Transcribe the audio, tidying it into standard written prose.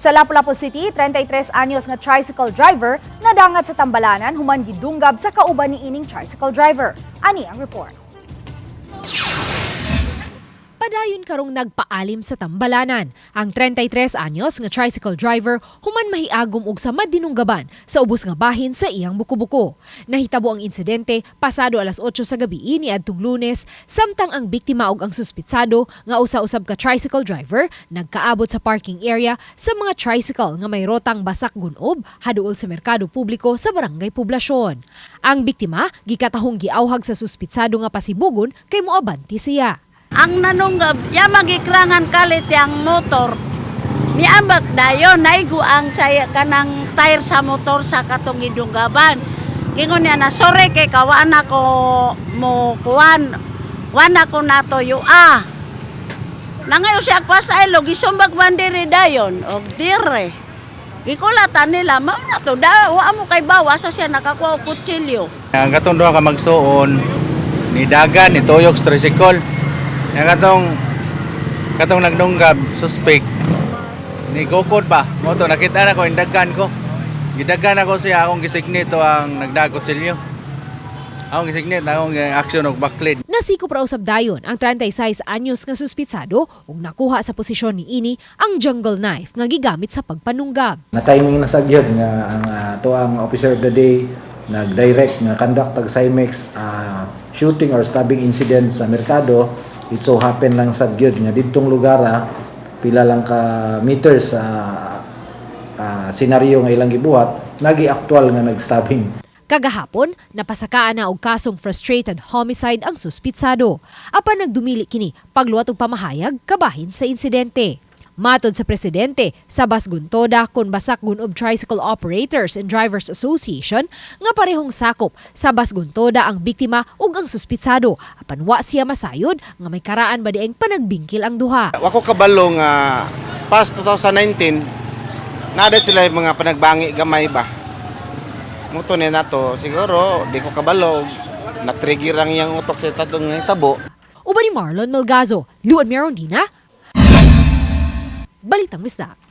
Sa Lapu-Lapu City, 33 anyos nga tricycle driver nadangat sa tambalanan human gidunggab sa kauban ni ining tricycle driver. Ani ang report. Padayon karong nagpaalim sa tambalanan ang 33 anyos nga tricycle driver human mahiagom og sa madinunggaban sa ubos nga bahin sa iyang buko-buko. Nahitabo ang insidente pasado alas 8 sa gabi ni adtong Lunes, samtang ang biktima ug ang suspitsado nga usa-usab ka tricycle driver nagkaabot sa parking area sa mga tricycle nga may rotang Basak Gun-ob haduol sa merkado publiko sa Barangay Poblasyon. Ang biktima gikatahong giawhag sa suspitsado nga pasibugon kay moabante siya. Ang nanunggab, ya magikrangan kalit yang motor. Miambak dayon, naigo ang saya kanang tire sa motor sa katong gidunggaban. Gingon niya na, "Sorry kay kawaan ako mo kuan. Wan ako nato ah." Nangayo siya pa sa ilo, gisumbag man diri dayon, og dire. Gikulatan nila, mao na to, da, wa mo kay bawa sa siya nakakuha og kutsilyo. Ang katong duha ka magsuon ni dagan ni tuyok sa tricycle. Ang katong katong nagdunggab, suspect, ni gukod pa. Mo to nakita na ko indagan ko. Gidagan ako siya, akong gisignit to ang nagdagot kutsilyo. Akong gisignit, akong action og baklid. Nasikop ra usab dayon ang 36 anyos nga suspitsado ug nakuha sa posisyon ni ini ang jungle knife nga gigamit sa pagpanunggab. Na timing na sa gyud nga ang to ang officer of the day nag-direct nga conduct tag CIMEX shooting or stabbing incident sa merkado. It so happen lang sa gyud nga didtong lugar, pila lang ka meters sa senaryo nga ilang gibuhat, nagi aktual nga nag-stabbing. Kagahapon, napasakaan na og kasong frustrated homicide ang suspitsado. Apan nagdumili kini pagluwat og pamahayag kabahin sa insidente. Matod sa presidente sa Basguntoda kon Basak Gun-ob Tricycle Operators and Drivers Association nga parehong sakop sa Basguntoda ang biktima ug ang suspitsado. Apan wa siya masayod nga may karaan ba dieng panagbingkil ang duha. Wako kabalo nga past 2019 nada sila yung mga panagbangi gamay ba. Muto ni nato siguro di ko kabalo na trigger ang iyang utok sa tatlong tabo. Uban ni Marlon Melgazo, Luan Merondina, Balitang Bisdak.